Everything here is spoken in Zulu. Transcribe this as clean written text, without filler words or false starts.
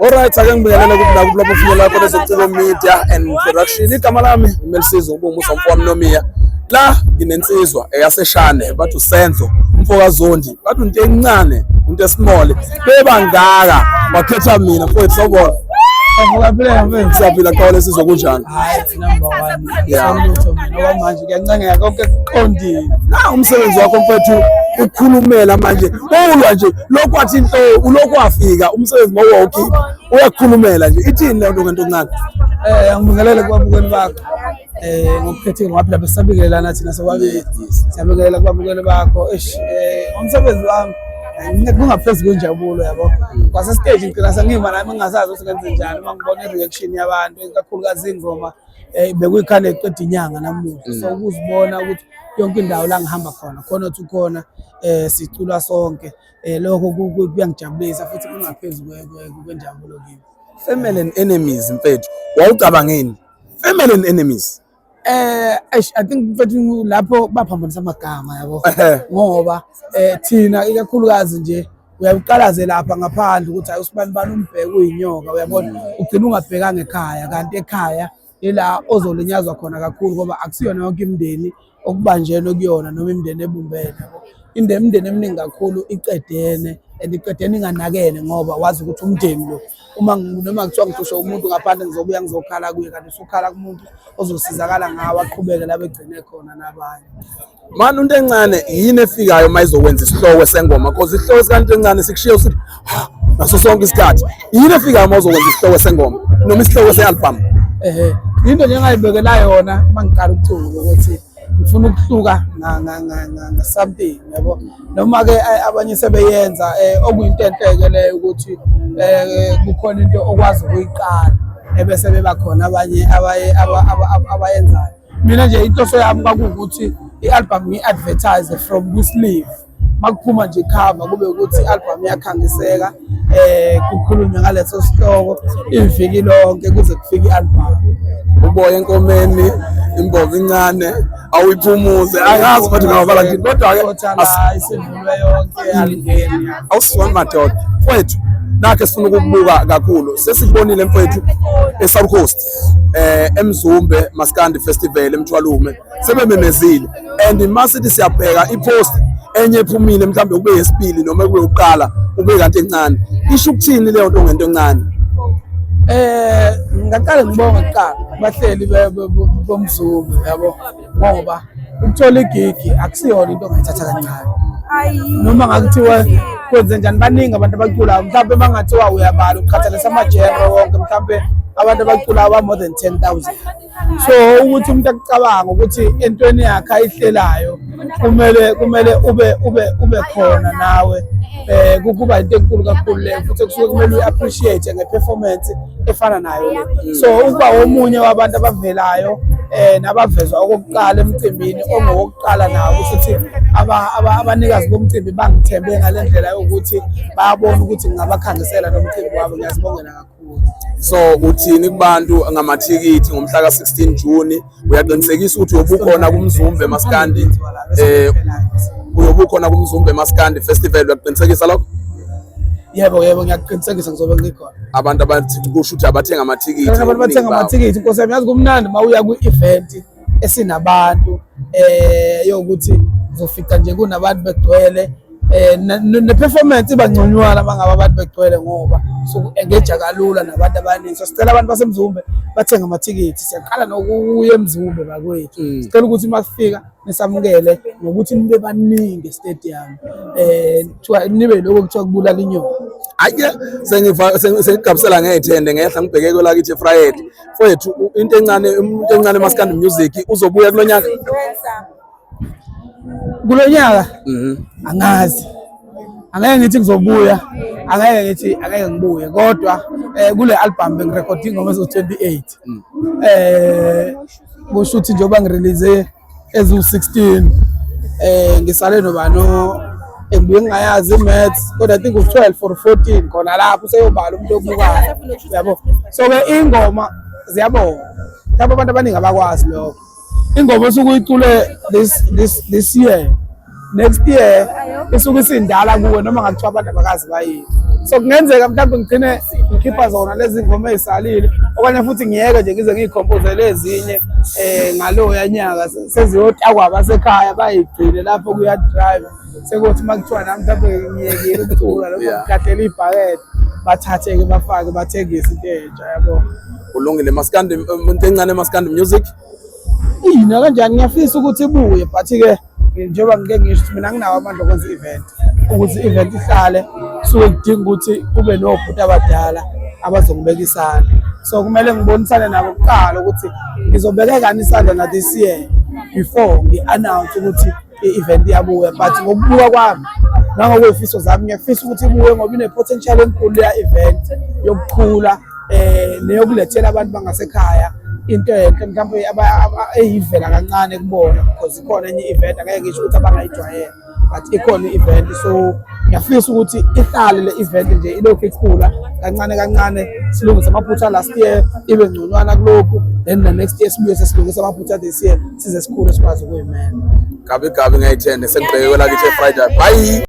Alright, ake ngibingelele kuphi la kuphi lapho ufinyelela khona ezobuciko media and production. Igama lami uMelisizwe uBumusa mfowami Nomiya. La nginensizwa eyaseshane bathi uSenzo umfo kaZondi bathi into encane into esimole bebangaka bakhetha mina mfowethu sawubona. Avuka mfethu. Siyaphila qhawe lesizwe kunjani? Hayi number 1. Yeah. Lutho mina okwamanje kuyancengeka konke kuqondile. Na umsebenzi wakho mfethu ukukhulumela manje ulwa nje lokhu wathi inhloko ulokhu wafika umsebenzi mawuwawukhipha uyakukhulumela nje ithini leyo nto ngento encane. Angibingelele kubabukeli bakho. Ngokukhethekile ngoba phela besabingelelana thina sobabili. Siyabingelela kubabukeli bakho. Eish umsebenzi wami kungaphezu kwenjabulo yabo. Kwase stage ngigcina sengima nami ngingasazi ukuthi ngenze njani uma ngibona i-reaction yabantu ikakhulukazi ingoma bekuyikhanda eqeda inyanga namuhla. So ukuzibona ukuthi yonke indawo la ngihamba khona khona othi ukhona sicula sonke lokho kuyangijabulisa futhi kungaphezu kwenjabulo kimi. Family and enemies mfethu wawucabangeni? Family and enemies. Eish, I think mfethu lapho baphambanisa amagama yabo ngoba thina ikakhulukazi nje uyakuqalaze lapha ngaphandle ukuthi hayi usibani bani umbheke uyinyoka uyabona ugcina ungabhekanga ekhaya kanti ekhaya ila ozolinyazwa khona kakhulu ngoba akusiyona yonke imindeni okubanjelwe kuyona noma imindeni ebumbene yabo. Imindeni eminingi kakhulu iqedene and iqedene inganakene ngoba wazi ukuthi umndeni lo uma noma kuthiwa ngihlushwa umuntu ngaphandle ngizobuya ngizokhala kuye kanti usukhala kumuntu ozosizakala ngawo aqhubeke lapho egcine khona nabanye. Mani into encane yini efikayo uma izokwenza isihloko sengoma because isihloko sikanto encane sikushiya usithi "Ha," ngaso sonke isikhathi. Yini efikayo uma uzokwenza isihloko sengoma noma isihloko se-album? Into nje engayibekela yona uma ngiqala ukucula ukuthi ngifuna ukuhluka nga something yabo noma ke abanye sebeyenza okuyinto enhle-ke leyo ukuthi kukhona into okwazi ukuyiqala ebese beba khona abanye abayenzayo. Mina nje inhloso yami kwakuwukuthi i-album ngiyi-advertise from kwi-sleeve makuphuma nje cover kube ukuthi i-album iyakhangiseka kukhulunywe ngaleso sihloko iviki lonke kuze kufike i-album. Uboya enkomeni imbobo incane awuyiphumuze angazi ukuthi ngawabala nje kodwa-ke Othala isivulwe yonke alingeni. Awusizwani madoda mfowethu nakhe sifuna ukukubuka kakhulu sesikubonile mfowethu e-South Coast eMzumbe Maskandi Festival eMthwalume sebememezile and masithi siyabheka ipost enye ephumile mhlawumbe kube yesibili noma kube uqala ube kanti encane isho ukuthini leyo nto ngento encane? Ngaqale ngibonge kuqala abahleli boMzumbe yabo ngoba ukuthola igigi akusiyona into ongayithatha kancane noma ngakuthiwa kwenze njani baningi abantu abaculayo mhlawumbe bangathiwa uyabala uqhathanisa ama-genre wonke mhlawumbe abantu abaculayo ba more than 10,000 so ukuthi umuntu akucabanga ukuthi entweni yakhe ayihlelayo kumele ube khona nawe kuba into enkulu kakhulu leyo futhi kusuke kumele uyi-appreciate nge-performance efana nayo le. So ukuba omunye wabantu abavelayo nabavezwa okokuqala emcimbini ongowokuqala nawo kusho ukuthi abanikazi bomcimbi bangithembe ngale ndlela yokuthi bayabona ukuthi ngingabakhangisela nomcimbi wabo. Ngiyazibongela kakhulu. So uthini kubantu ngamathikithi ngomhla ka-16 June? Uyaqinisekisa ukuthi uyobukhona kuMzumbe Maskandi uyobukhona kuMzumbe Maskandi Festival, uyaqinisekisa lokho? Yebo, ngiyakuqinisekisa ngizobe ngikhona. Abantu abathi kusho ukuthi abathenga amathikithi. Abantu bathenga amathikithi Nkosi yami, yazi kumnandi uma uya kwi-event esinabantu yokuthi uzofica nje kunabantu begcwele ne-performance iba ngconywana uma ngabe abantu begcwele ngoba soku-engage kalula nabantu abaningi. So sicela abantu baseMzumbe bathenge amathikithi, siyaqala nokuya eMzumbe bakwethu. Sicela ukuthi uma kufika nisamukele ngokuthi nibe baningi e-stadium kuthiwa nibe lokho kuthiwa kubulala inyoka. Hhayi-ke sengigabisela ngey'thende ngehla ngibheke kwelakithi eFrayed. Mfowethu into encane into encane Maskandi Music uzobuya kulo nyaka? Kulo nyaka angazi, angeke ngithi ngizobuya, angeke ngithi angeke ngibuye kodwa kule album bengirekhode ingoma ezo-28 kusho ukuthi njengoba ngirelease eziwu-16 ngisale nobano engibuye ngingayazi i-maths kodwa I think u-12 or 14 khona lapho useyobala umuntu obukayo yabo. So-ke ingoma ziyabonga mhlawumbe abantu abaningi abakwazi lokho. Ingoma osuke uyicule this year Next year isuke isindala kuwe noma ngakuthiwa abantu abakazi bayini. So kungenzeka mhlawumbe ngigcine ngikhipha zona lezi ngoma ey'salile, okanye futhi ngiyeke nje ngize ngiy'khompozele ezinye ngaloya nyaka seziyotakwa abasekhaya bayigcine lapho kuya-drive. Sekuthi uma kuthiwa nami mhlawumbe ngiyekile ukucula noma ngikhahlele ibhakede, bathathe-ke bafake bathengise into entsha, yabo. Kulungile maskandi, into encane maskandi music. Ina kanjani ngiyafisa ukuthi ibuye, but-ke njengoba ngike ngisho ukuthi mina anginawo amandla okwenza i-event. Ukuthi i-event ihlale kusuke kudinga ukuthi kube nobhuti abadala abazongibeka isandla. So kumele ngibonisane nabo kuqala ukuthi ngizobekekani isandla na this year before ngi-announce ukuthi i-event iyabuya. But ngokubuka kwami nangokwezifiso zami ngiyafisa ukuthi ibuye ngoba ine-potential enkulu leya event yokukhula neyokulethela abantu bangasekhaya into enhle mhlawumbe eyivela kancane kubona, because ikhona enye i-event angeke ngisho ukuthi abangayijwayele, but ikhona i-event. So ngiyafisa ukuthi ihlale le event nje ilokhu ikhula kancane kancane, silungise amaphutha last year ibe ngconywana kulokhu, then the next year sibuye sesilungise amaphutha this year, size sikhule sikwazi ukuyimela. Gabi gabi ngayithende sengibheke kwelakithi eFriday. Bye.